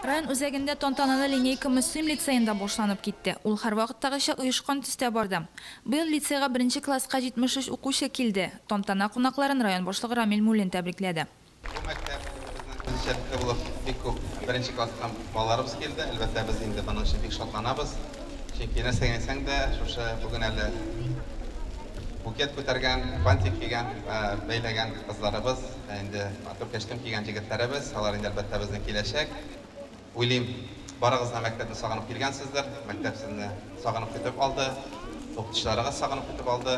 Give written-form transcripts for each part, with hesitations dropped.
Район үзәгендә тантаналы линейка Мөслим лицеенда башланып китте. Ул һәрвакыттагыча оешкан төстә барды. Быел лицейга беренче класска 73 укучы килде. Тантана кунакларын район башлыгы Рамил Муллин тәбрикләде. Бу мәктәп безнең үзенчәлекле булып бик күп беренче класстан балаларыбыз килде. Әлбәттә, без инде моның өчен бик шатланабыз. Чөнки нәрсә генә әйтсәң дә, шушы бүген әле букет күтәргән, бантик кигән, бәйләгән кызларыбыз, инде матур костюм кигән егетләребез, алар инде әлбәттә безнең киләчәк. Уйлыйм, барыгыз да мәктәпне сагынып килгәнсездер. Мәктәп сезне сагынып көтеп алды, укытучыларыгыз сагынып көтеп алды.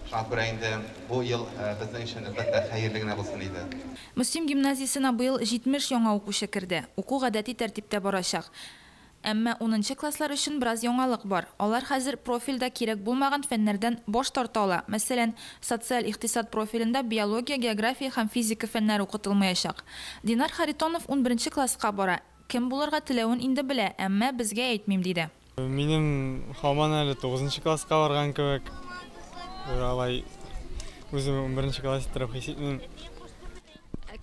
Шуңа күрә инде бу ел безнең өчен әлбәттә хәерле генә булсын иде. Мөслим гимназиясенә быел 70 яңа укучы керде. Уку гадәти тәртиптә барачак. Әмма 10нчы класслар өчен бераз яңалык бар. Алар хәзер профильдә кирәк булмаган фәннәрдән баш тарта ала. Мәсәлән, социаль-икътисад профилендә биология, география һәм физика фәннәре укытылмаячак. Динар Харитонов 11нче класска бара. Кем булырга теләвен инде белә, әмма безгә әйтмим диде. Минем һаман әле 9нчы класска барган кебек. Алай үзем 11нче класс иттереп хис итмим.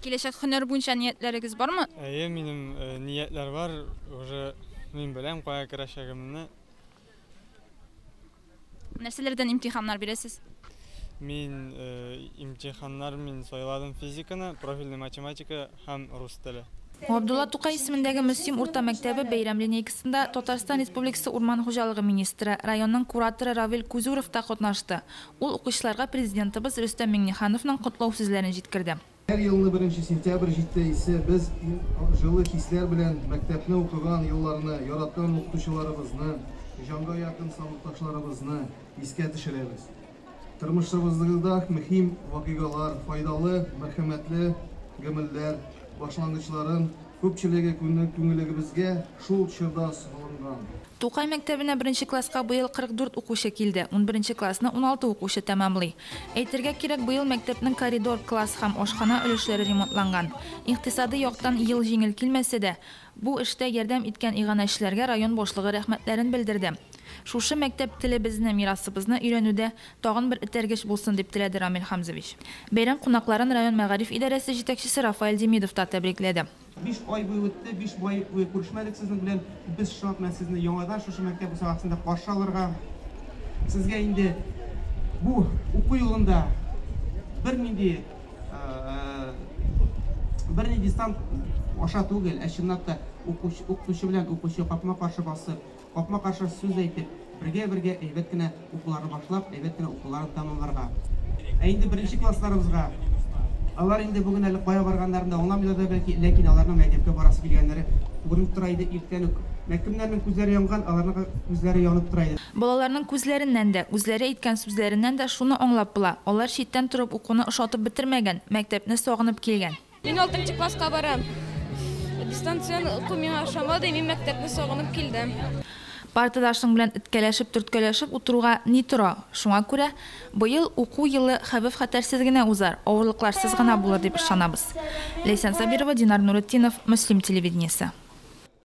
Киләчәк һөнәр буенча ниятләрегез бармы? Әйе, минем ниятләр бар. Уже мин беләм кая керәчәгемне. Нәрсәләрдән имтиханнар бирәсез? Мин имтиханнар мин сайладым физиканы, профильный математика һәм рус теле. Габдулла Тукай исемендәге Мөслим урта мәктәбе бәйрәм линейкасында Татарстан Республикасы урман хуҗалыгы министры, районның кураторы Равил Кузюров та катнашты. Ул укучыларга президентыбыз Рөстәм Миңнехановның котлау сүзләрен җиткерде. Һәр елны 1 сентябрь җитте исә без җылы хисләр белән мәктәпне укыган елларны, яраткан укытучыларыбызны, җанга якын сабакташларыбызны искә төшерәбез. Тормышыбызда мөһим вакыйгалар, файдалы, мәрхәмәтле гамәлләр башлангычларын күпчелеге күңелегебезгә шул чорда салынган. Тукай мәктәбенә беренче класска быел 44 укучы килде. 11нче классны 16 укучы тәмамлый. Әйтергә кирәк, быел мәктәпнең коридор, класс һәм ашхана өлешләре ремонтланган. Икътисади яктан ел җиңел килмәсә дә, бу эштә ярдәм иткән иганәчеләргә район башлыгы рәхмәтләрен белдерде. Шушы мәктәп телебезне, мирасыбызны өйрәнүдә тагын бер этәргеч булсын дип теләде Рамил Хамзович. Бәйрәм кунакларын район мәгариф идарәсе җитәкчесе Рафаэль Демидов та тәбрикләде. 5 ай буе үтте, 5 ай буе күрешмәдек сезнең белән. Без шат менә сезне яңадан шушы мәктәп бусагасында каршы алырга. Сезгә инде бу уку юлында бернинди дистант аша түгел, ә чынлап та укытучы белән укучы капма-каршы басып, капма-каршы сүз әйтеп, бергә-бергә әйбәт кенә укуларны башлап, әйбәт кенә укуларын тәмамларга. Ә инде беренче классларыбызга алар инде бүген әле кая барганнарын да аңламыйлар да бәлки, ләкин аларның мәктәпкә барасы килгәннәре күренеп тора иде иртән үк. Менә кемнәрнең күзләре янган, аларның күзләре янып тора иде. Балаларның күзләреннән дә, үзләре әйткән сүзләреннән дә шуны аңлап була. Алар читтән торып укуны ошатып бетермәгән, мәктәпне сагынып килгән. Мин 6нчы класска барам. Дистанцион уку миңа ошамады, мин мәктәпне сагынып килдем. Партадашың белән эткәләшеп, төрткәләшеп утыруга ни тора? Шуңа күрә быел уку елы хәвеф-хәтәрсез генә узар, авырлыкларсыз гына булыр дип ышанабыз. Ләйсән Сабирова, Динар Нуретдинов, Мөслим телевидениесе.